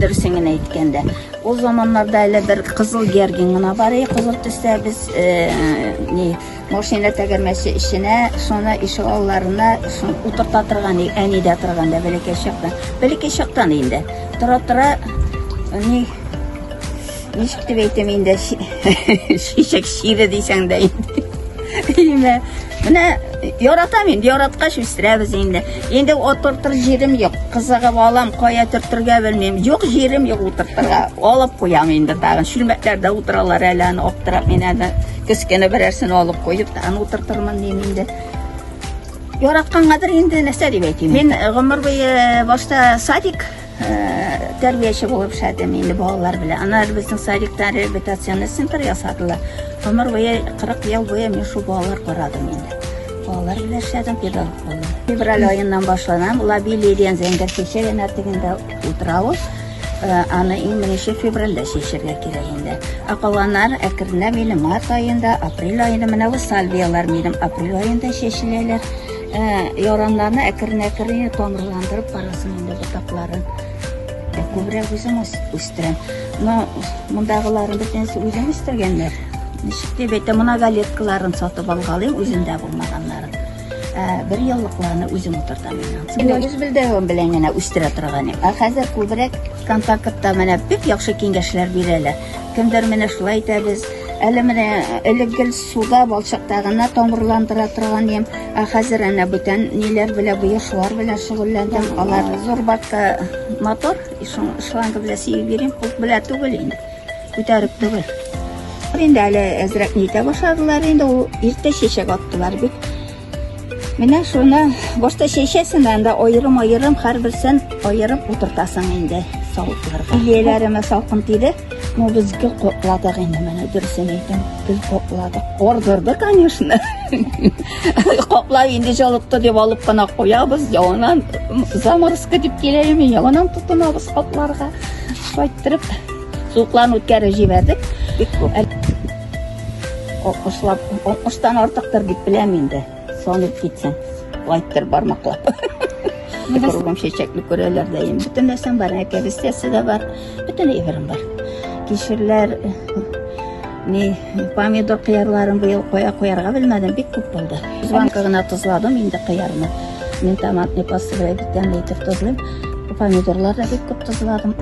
дөресен генә әйткәндә. Ул заманнарда әле бер кызыл гергин гына бар иде, кызыл төстә без э, ни машина тәгәрмәче эченә шуны ишек алларына шуны утырта торган идек, әнидә торганда бәләкәй чактан. Бәләкәй чактан инде. Тора-тора ни ничек дип әйтәм инде, чәчәк чире дисәң дә инде. Әйме. Менә яратам инде, яраткач үстерәбез инде. Инде утыртыр җирем юк. Кызыгып алам, кая төртергә белмим. Юк җирем юк утыртырга. Алып куям инде тагын. Чүлмәкләрдә утыралар әле аны аптырап мин әле кечкенә берәрсен алып куеп тагын утыртырмын дим инде. Яраткангадыр инде, нәрсә дип әйтим. Мин гомер буе башта садик тәрбияче булып эшләдем инде балалар белән. Аннары безнең садикта реабилитационный центр ясадылар. Гомер буе, 40 ел буе мин шул балалар карадым инде. Балалар белән эшләдем, педагог булдым. Февраль аеннан башланам. Лабилия дигән зәңгәр чәчәк әнә тегендә утыра ул. Аны иң беренче февральдә чәчәргә кирәк инде. Ә калганнар әкренләп инде март аенда, апрель аенда менә бу сальвияләр минем апрель аенда чәчеләләр. Яраннарны әкрен-әкрен тамырландырып барасың инде ботакларын. Күбрәк үзем үстерәм. Но мондагыларын бөтенесе үзем үстергәннәр. Ничек дип әйтәм, многолеткаларын сатып алгалыйм, үземдә булмаганнарын. Бер еллыкларны үзем утыртам инде. Инде үз белдәвем белән генә үстерә торган идем. Ә хәзер күбрәк контактта менә бик яхшы киңәшләр бирәләр. Кемдер менә шулай итәбез. Әле менә элек гел суда, балчыкта гына тамырландыра торган идем. Ә хәзер әнә бүтән ниләр белән, быел шулар белән шөгыльләндем. Алар зур бакта мотор, шланга белән сибеп йөрим, кул белән түгел инде. Күтәреп түгел. Инде әле әзрәк нитә башладылар инде, ул иртә чәчәк аттылар бит. Менә шуны башта чәчәсең дә, анда аерым-аерым һәрберсен аерып утыртасың инде савытларга. Лилияләремә салкын тиде. Ну, без гел копладык инде, менә дөресен әйтәм, гел копладык. Ордырды, конечно. Коплап инде җылытты дип алып кына куябыз, яңадан заморозка дип килә инде, яңадан тотынабыз копларга. Шулай иттереп, суыкларны үткәреп җибәрдек. Бик күп. Алтмышлап, алтмыштан артыктыр дип беләм инде. Санып китсәң, шулай иттереп бармаклап. Кругом чәчәкле күрәләр дә инде. Бөтен нәрсәм бар, кәбестәсе дә бар, бөтен әйберем бар. Кишерләр, ни, помидор кыярларын быел кая куярга белмәдем, бик күп булды. Банка гына тозладым инде кыярны. Мин томатный паста белән бик тәмле итеп тозлыйм. Помидорлар да бик күп тозладым.